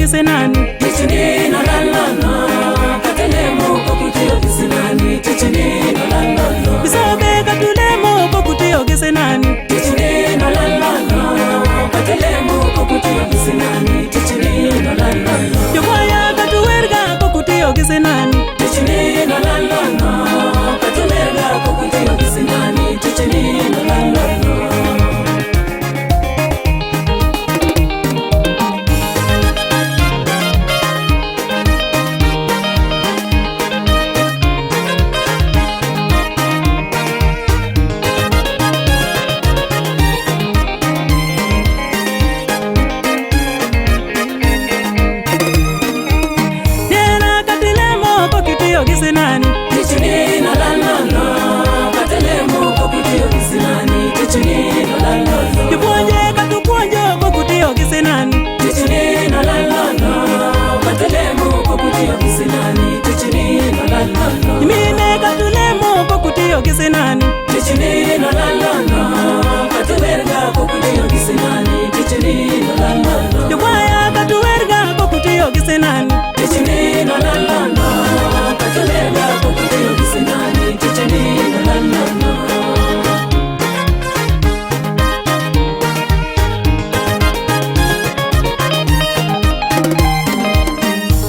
gi sinani. Tichni nolalnono, kata lemo pok utiyo gi sinani. Tichni nolalnono, Bisobe kata lemo pok utiyo gi sinani. Tichni nolalnono, kata lemo pok utiyo gi sinani. Tichni nolalnono, Jokwaya kata werga pok utiyo gi sinani. Tichni nolalnono, kata werga pok utiyo gi sinani. Tichni nolalnono. Nera kata lemo pok itiyo gi sinani. Tichni nolalnono, kata lemo pok utiyo gi sinani. Tichni nolalnono, Jopuonje kata puonjo pok utiyo gi sinani. Tichni nolalnono, kata lemo pok utiyo gi sinani. Tichni nolalnono, Nyimine kata lemo pok utiyo gi sinani. Tichni nolalnono, kata werga pok utiyo gi sinani. Tichni nolalnono, Jokwaya kata werga pok utiyo gi sinani. Tichni nolalnono, kata werga pok utiyo gi sinani. Tichni nolalnono.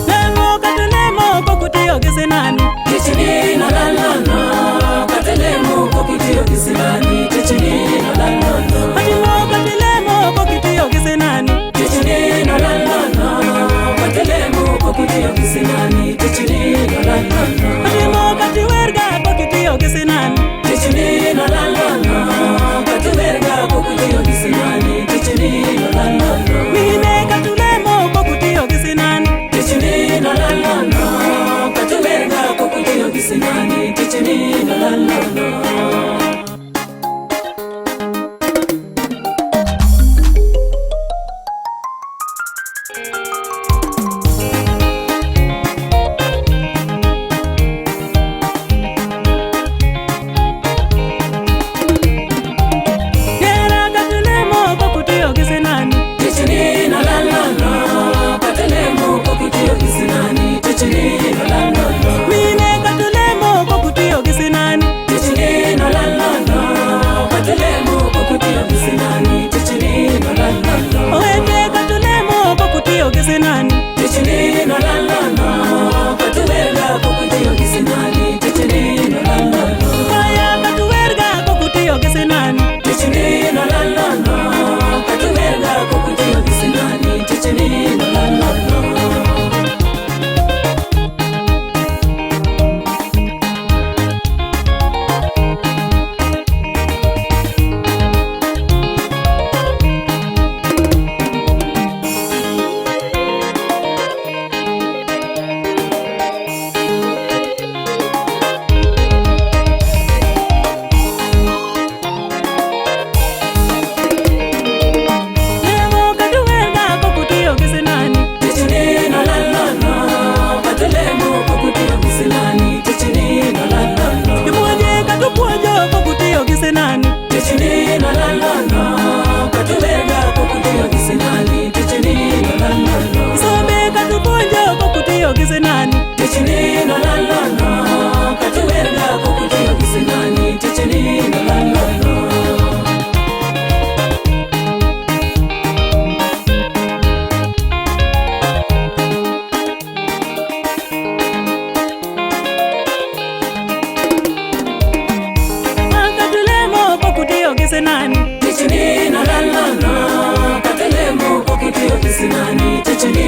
Lemo kata lemo pok utiyo gi sinani. Tichni nolalnono, kata lemo pok utiyo gi sinani. Tichni nolalnono, Otimo kata lemo pok itiyo gi sinani. Tichni nolalnono, kata lemo pok utiyo gi sinani. Tichni nolalnono, Otimo kata werga pok itiyo gi sinani. Tichni nolalnono, kata werga pok utiyo gi sinani. Tichni nolalnono, Mine kata lemo pok utiyo gi sinani. Tichni nolalnono, kata werga pok utiyo gi sinani. Tichni nolalnono. Nera kata lemo pok utiyo gi sinani. Tichni nolalnono, kata lemo pok utiyo gi sinani. Tichni nolalnono, Mine kata lemo pok utiyo gi sinani. Tichni nolalnono, kata lemo pok utiyo gi sinani. Tichni nolalnono, Owete kata lemo pok utiyo gi sinani. Tichni nolalnono, kata werga pok utiyo gi sinani. Tichni nolalnono, Kwaya kata werga pok utiyo gi sinani. Tichni nolalnono, kata werga pok utiyo gi sinani. Tichni nolalnono. Lemo kata werga pok utiyo gi sinani. Tichni nolalnono, kata lemo pok utiyo gi sinani. Tichni nolalnono, Jopuonje kata puonjo pok utiyo gi sinani. Tichni nolalnono, kata werga pok utiyo gi sinani. Tichni nolalnono, Sombe kata puonjo pok utiyo gi sinani. Tichni nolalnono, kata werga pok utiyo gi sinani. Tichni nolalnono. Kata lemo pok utiyo gi sinani. Tichni nolalnono, kata lemo pok utiyo gi sinani. Tichni